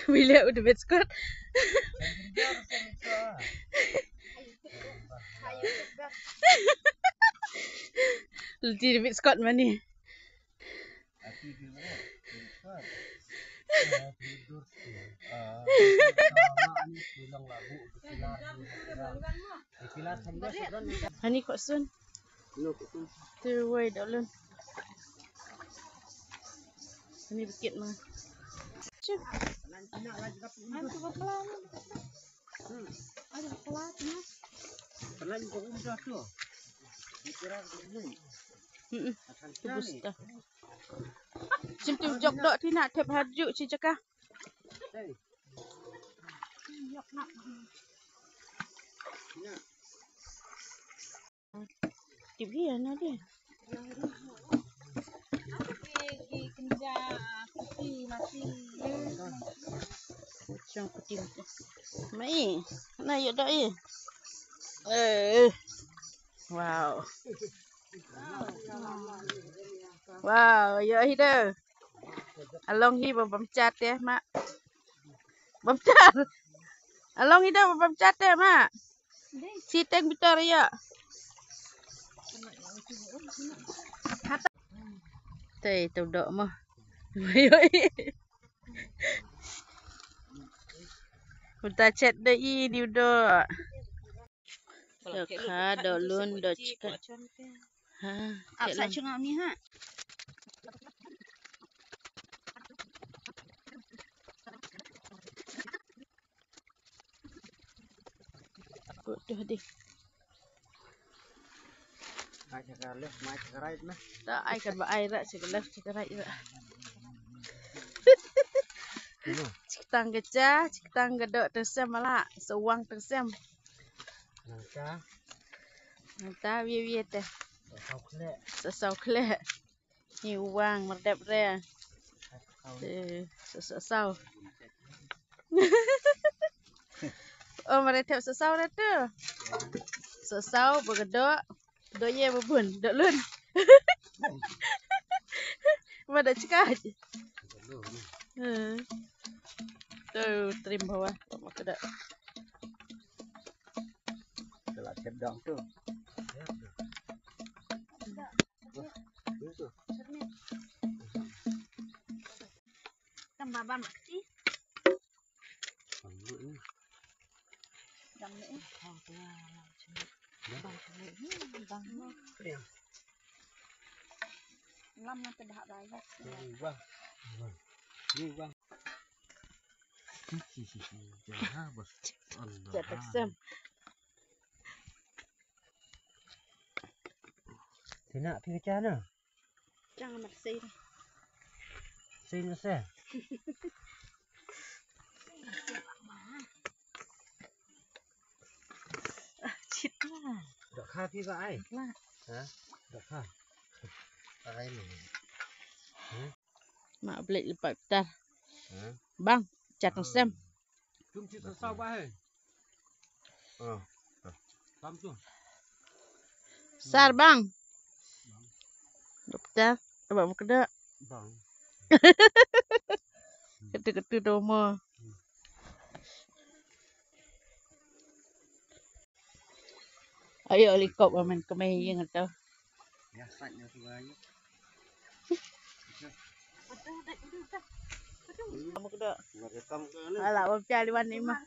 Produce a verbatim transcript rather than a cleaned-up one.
Wile u David Scott. Lynti David Scott mane. Hani ko sun. Tu wai da lun. Hani bikit ma. Chip. Antu bakla. Ada bakla tu. Mm-mm. Tu busta. Sim tu jok dok tina thep harju si jaka. Tip hi ana dia. Chong kutim. Mai, na yo dok i. Eh. Wow. Wow, yo hi dok. Along hi ba bam chat ya, ma. Bam chat. Along hi dok ba bam chat ya, ma. Siteng bitar ya. Tei tu dok mo. Uta chat dei di dok. Dok ha dok lun dok chika. Ha. Ap sa chunga mi ha. Udah deh. Ai chakar leh, mai chakar ait meh. Tak ai kan ba ai rak chakar leh chakar ait rak. Chiktang kecha, chiktang kedok tersem ala, sewang tersem. Nangta. Nangta wie wie teh. Sesau khleh. Sesau khleh. Ni wang merdep re. Eh, sesau. Oh, merdep sesau re tu. Sesau bekedok. Dok ye bebun, dok lun. Mada cekat. Eh. Tu trim bawah. Maka dak. Telah kedok tu. Tambah bam kecil. Bang ni. Bang ni. Bang ni. Bang ni. Lam nanti dah raya. Bang. Ni bang. Jangan bos. Allah. Cetak sem. Sina pi kecana. Jangan maksud. Sing se. Chit lah. Dok kha pi ba ai. Lah. Ha? Dok kha. Ai ni. Ha? Mak beli lepas tar. Ha? Bang, chat sem. Tum chit sa ba hai. Oh. Tam tu. Sar bang. Doktor, coba buka dak. Bang. Kata-kata domo. Ayo likop amen kemai yang atau. Ya, sat nya tu ayo. Kamu kena. Alah, bang cari wan ni mah.